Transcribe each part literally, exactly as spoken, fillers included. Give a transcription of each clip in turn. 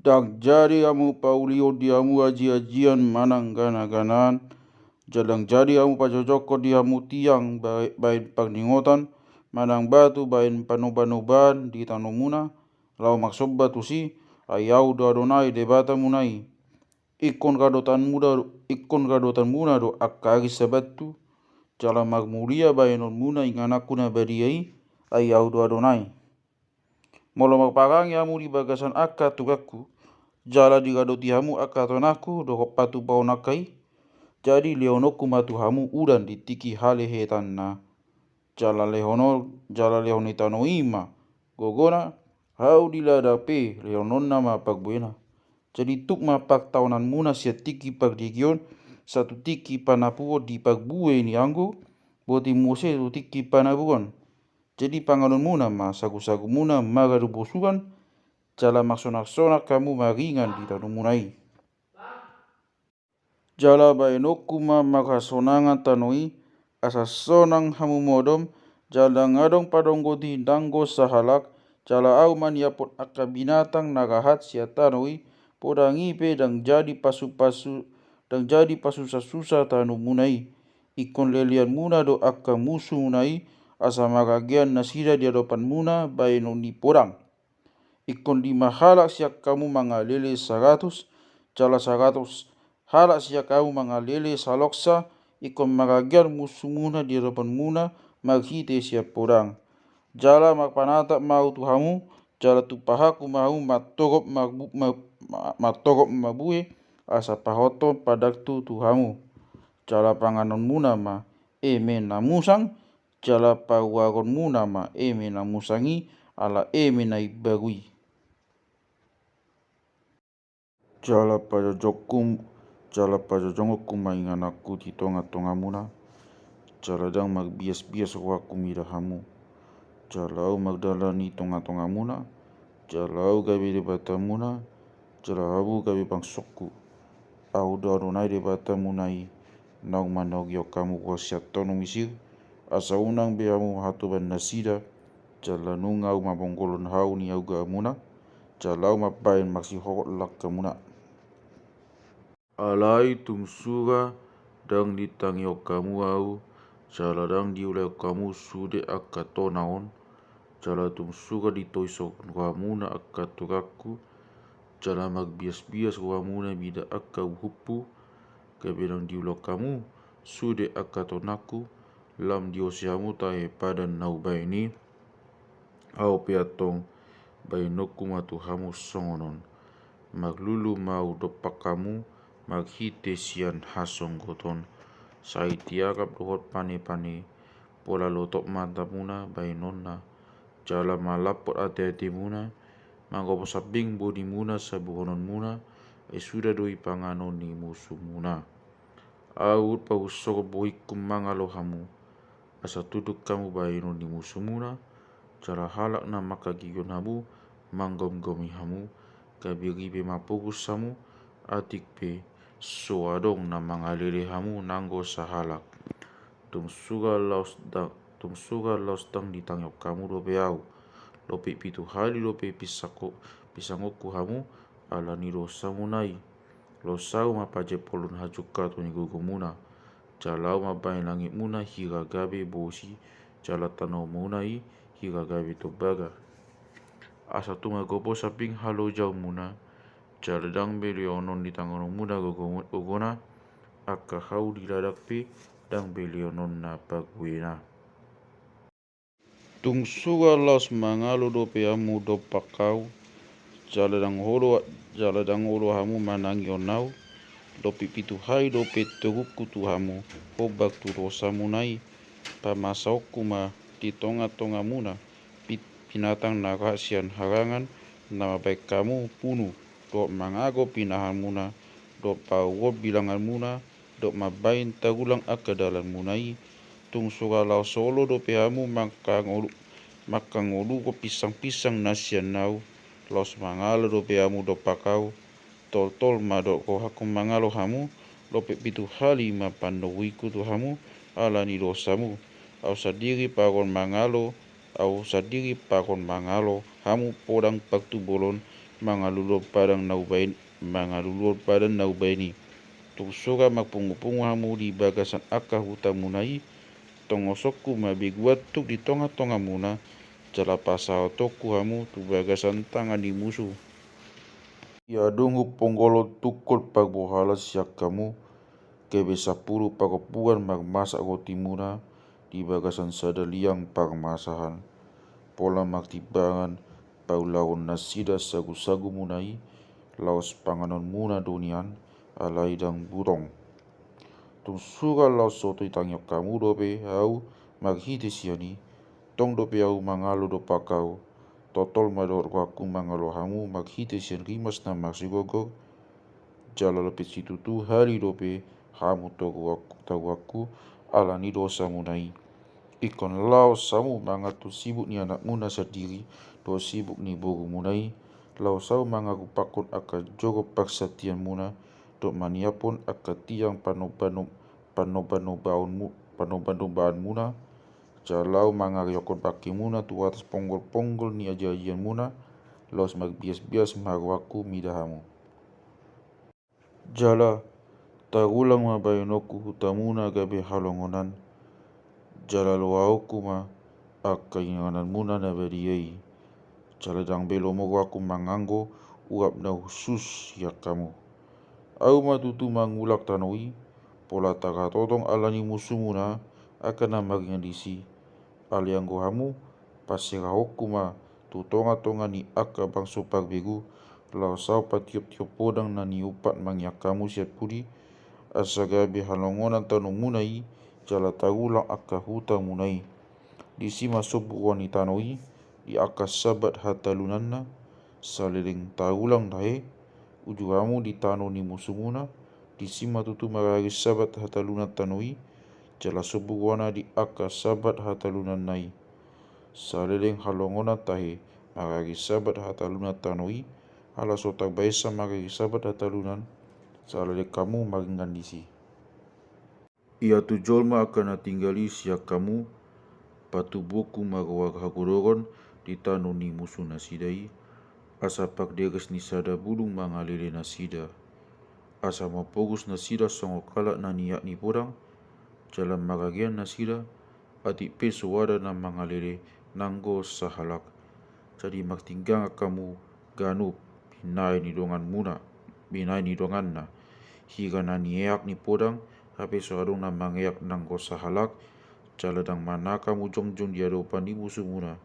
Ndang jadi hamu paulihon di hamu aji-ajian manang gana-ganaan, jala ndang jadi hamu pajojokkon di hamu tiang ba-, baen pangningotan, manang batu baen panoba-nobaan di tanomuna, laho marsomba tusi, ai Ahu do Adonai Debatamuna i. Ingkon radotanmuna, ingkon radotanmuna do angka ari Sabathu, jala marmulia baenonmuna ingananKu na badia i, ai Ahu do Adonai. Molo marparange hamu di bagasan angka aturanKu, jala diradoti hamu angka tonangKu dohot patupahon angka i, jadi lehononKu ma tu hamu udan di tingki halehetanna, jala lehonon, jala lehon ni tano i ma gogona, hau di ladak pe lehononna ma pangguena. Jadi tuk ma partaonanmuna sian tingki pardigion sahat tu tingki panapuon di parbue ni anggur, boti muse tu tingki panaburan. Jadi panganonmuna ma sagu-sagumuna maradu bosuan, jala marsonang-sonang hamu maringan di tanomuna i. Jala baenonKu ma marhasonangan tano i, asa sonang hamu modom, jala ndang adong padonggoti nanggo sahalak, jala Ahu ma niaphon angka binatang na rahat sian tano i, podang i pe ndang jadi pasu-pasu, ndang jadi pasusa-susa tanomuna i. Ingkon leleanmuna do angka musumuna i, asa maranggean nasida di adopanmuna baenon ni podang. Ingkon lima halak sian hamu mangalele saratus, jala saratus halak sian hamu mangalele saloksa, ingkon maranggean musumuna di adopanmuna marhite sian podang. Jala marpanatap ma Ahu tu hamu, jala tumpahanKu ma hamu martorop marbu-, ma-, ma-, martorop marbue, asa pahothon pandangtu tu hamu. Jala panganonmuna ma eme na musang, jala paruaronmuna ma eme na musang i, ala eme na imbaru i. Jala pajojongku, jala pajojongonku ma ingananku di tonga-tongamuna, jala ndang marbias-bias rohangku mida hamu. Jala Ahu mardalan di tonga-tongamuna, jala Ahu gabe Debatamuna, jala hamu gabe bangsongku. Ahu do Adonai Debatamuna i, naung manogihon hamu ruar sian tano Misir, asa unang be hamu hatoban nasida, jala nunga Ahu mamonggohon hau ni augamuna, jala Ahu mambahen marsihohot langkamuna. Alai tung sura ndang ditangihon hamu Ahu, jala ndang diulahon hamu sude angka tona on, jala tung sura ditoishon rohamuna angka aturanku, jala marbias-bias rohamuna mida angka uhumhu, gabe ndang diulahon hamu sude angka tonangku, lam diose hamu tahe padan na hubahen i. Ahu pe antong bahenonku ma tu hamu songon on. Marlulu ma Ahu dompak hamu marhite sian hasonggoton. Sai tiarap dohot pane-pane, pola lotop matamuna bahenonna, jala malampot ate-atemuna, mangopo sambing bodimuna sabuhononmuna, ai suda do i panganon ni musumuna. Ahu hupahushon bohingku mangalo hamu, asa tunduk hamu bahenon ni musumuna, jala halak na mangkagigihon hamu manggomgomi hamu, gabe ripe mampurus hamu, atik pe so adong na mangalele hamu nanggo sahalak. Tung sura laos ndang, tung sura laos ndang ditangihon hamu dope Ahu. Lompit pitu hali dope pisangko-, pisangonku hamu ala ni dosamuna i. Laos Ahu ma pajempolhon hajungkaton ni gogomuna. Jala Ahu mambahen langitmuna hira gabe bosi, jala tanomuna i hira gabe tombaga. Asa tung margopo sambing halojaonmuna, jala ndang be lehonon ni tanganmuna gogo-, gogona, angka hau di ladak pe ndang be lehononna paguena. Tung sura laos mangalo dope hamu dompak Ahu, jala ndang olo, jala ndang olo hamu manangihon Ahu, lompit pitu hali dope togungku tu hamu, ombak tu dosamuna i, pamasaonku ma di tonga-tongamuna, pi-, binatang na rahat sian harangan, na mambahen hamu punu, dohot mangago pinahanmuna, dohot pauruhon bilanganmuna, dohot mambahen tagulang angka dalanmuna i. Tung sura laos olo dope hamu mangkangolu-, mangkangoluhon pinsang-pinsang na sian Ahu, laos mangalo dope hamu dompak Ahu, toltol ma dohot rohangku mangalo hamu, lompit pitu hali ma pandoguingku tu hamu, ala ni dosamu. Ahu sandiri paron mangalo, Ahu sandiri paron mangalo hamu podang partubolon, mangaluluhon padan na hubaen, mangaluluhon padan na hubaen i. Tung sura marpungupungu hamu di bagasan angka hutamuna i, tongosonku ma beguan tuk di tongatongamuna, jala pasahatonku hamu tu bagasan tangan ni musu. Ia dung huponggolhon tungkol parbohalan sian hamu, gabe sampulu parompuan marmasak rotimuna di bagasan sada liang parmasahan. Pola martimbangan paulahon nasida sagusagumuna i, laos panganonmuna do nian, alai ndang burong. Tung sura laos so tangihon hamu dope ahu marhite sian i, tong dope ahu mangalo dompak ahu, totol ma dohot rohangku mangalo hamu marhite sian rimas na marsigogor, jala dope situtu hali dope hamu toruhon, toruhonku, ala ni dosamuna i. Ingkon laos hamu mangan tu sibuk ni anakmuna sandiri dohot sibuk ni borumuna i, laos ahu mangarupakhon angka joro parsantianmuna, dohot maniaphon angka tiang panombanombaan, panombanombaan, panombanombaan muna, jala laho mangarihokhon bangkemuna tu atas ponggolponggol ni ajiajianmuna, laos marbiasbias ma rohangku mida hamu. Jala tarulang ma bahenonku hutamuna gabe halongonan, jala loaonku ma angka ingananmuna na badia i. Jala ndang be lomo rohangku manganggo uap na hushus sian hamu. Ahu ma tutu mangulak tano i, pola tagatotong ala ni musumuna angka na maringan disi. Alai anggo hamu, paserahonku ma tu tongatonga ni angka bangso parbegu, laos ahu patioptiop podang na niumpat mangiang hamu sian pudi, asa gabe halongonan tanomuna i, jala tarulang angka hutamuna i. Disi ma sombu roha ni tano i, di angka sabat hatalunanna, saleleng tarulang tahe, uju hamu di tano ni musumuna, disi ma tutu marari sabat hatalunan tano i, jala sombu rohana di angka sabat hatalunanna i. Saleleng halongonan tahe marari sabat hatalunan tano i, ala so tarbahensa marari sabat hatalunan, saleleng hamu maringan disi. Ia tu jolma angka na tinggal i sian hamu, patubuhonku ma roha hagodoron di tano ni musu nasida i, asa pardeges ni sada bulung mangalele nasida. Asa mampogos nasida songon halak na niat ni podang, jala maragean nasida, atik pe soada na mangalele nanggo sahalak. Jadi martinggangan hamu ganup binahen ni donganmuna, binahen ni donganna. Hira na nieak ni podang, hape so adong na mangeak nanggo sahalak, jala ndang manang hamu jongjong di adopan ni musumuna.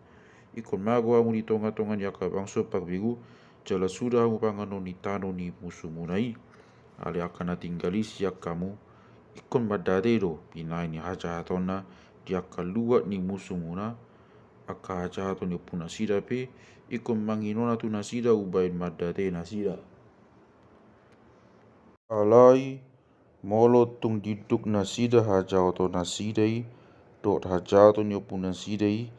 Ingkon mago hamu di tongatonga ni angka bangso parbegu, jala suda hamu panganon ni tano ni musumuna i. Alai angka na tinggal i sian hamu, ingkon mandate do binahen ni hajahatonna di angka luat ni musumuna, angka hajahaton ni ompu nasida pe, ingkon manginona tu nasida umbahen mandate nasida. Alai, molo tung dinduk nasida hajahaton nasida i, dohot hajahaton ni ompu nasida i,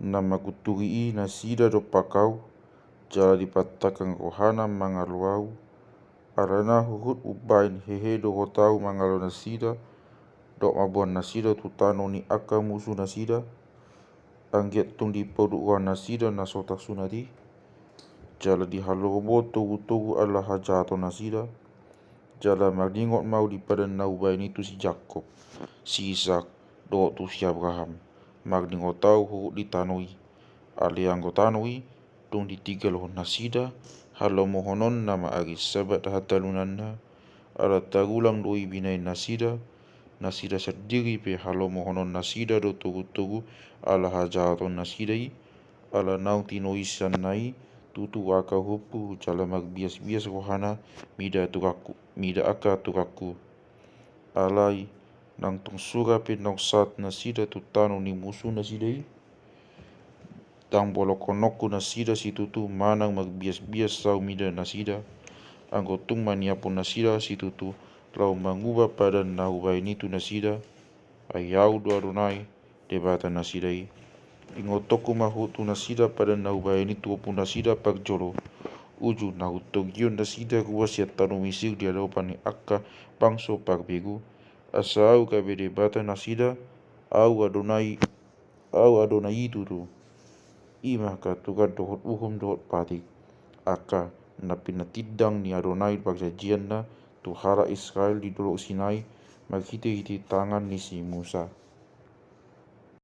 na mangunturi i nasida dompak ahu, jala dipantangkang rohana mangalo ahu, alana huhut umbahen hehe dohot ahu mangalo nasida, dohot mamboan nasida tu tano ni angka musu nasida, anggiat tung dipoduk roha nasida na so tarsunat i, jala dihalomohon togutogu ala hajahaton nasida, jala marningot ma ahu di padan na hubahen i tu si Jakob, si Isak, dohot tu si Abraham, marningot ahu huhut di tano i. Alai anggo tano i, tung ditinggalhon nasida, halomohononna ma ari Sabat hatalunanna, ala tarulang do i binahen nasida, nasida sandiri pe halomohonon nasida do togutogu ala hajahaton nasida i, ala naung tinoisanna i tutu angka uhumhu jala marbiasbias rohana mida aturanku, mida angka aturanku. Alai, nang tung sura pe naung sahat nasida tu tano ni musu nasida i, ndang bolongkononku nasida situtu manang marbiasbias ahu mida nasida, anggo tung maniaphon nasida situtu laho manguba padan na hubahen i tu nasida, ai ahu do Adonai, Debata nasida i. Ingotonku ma huhut tu nasida padan na hubahen i tu ompu nasida parjolo, uju na hutogihon nasida rua sian tano Misir di adopan ni angka bangso parbegu, asa ahu gabe Debata nasida, ahu Adonai, ahu Adonai i tutu. I ma angka aturan dohot uhum dohot patik. angka na pinatindang ni Adonai parjanjianna tu halak Israel di dolok Sinai marhitehite tangan ni si Musa.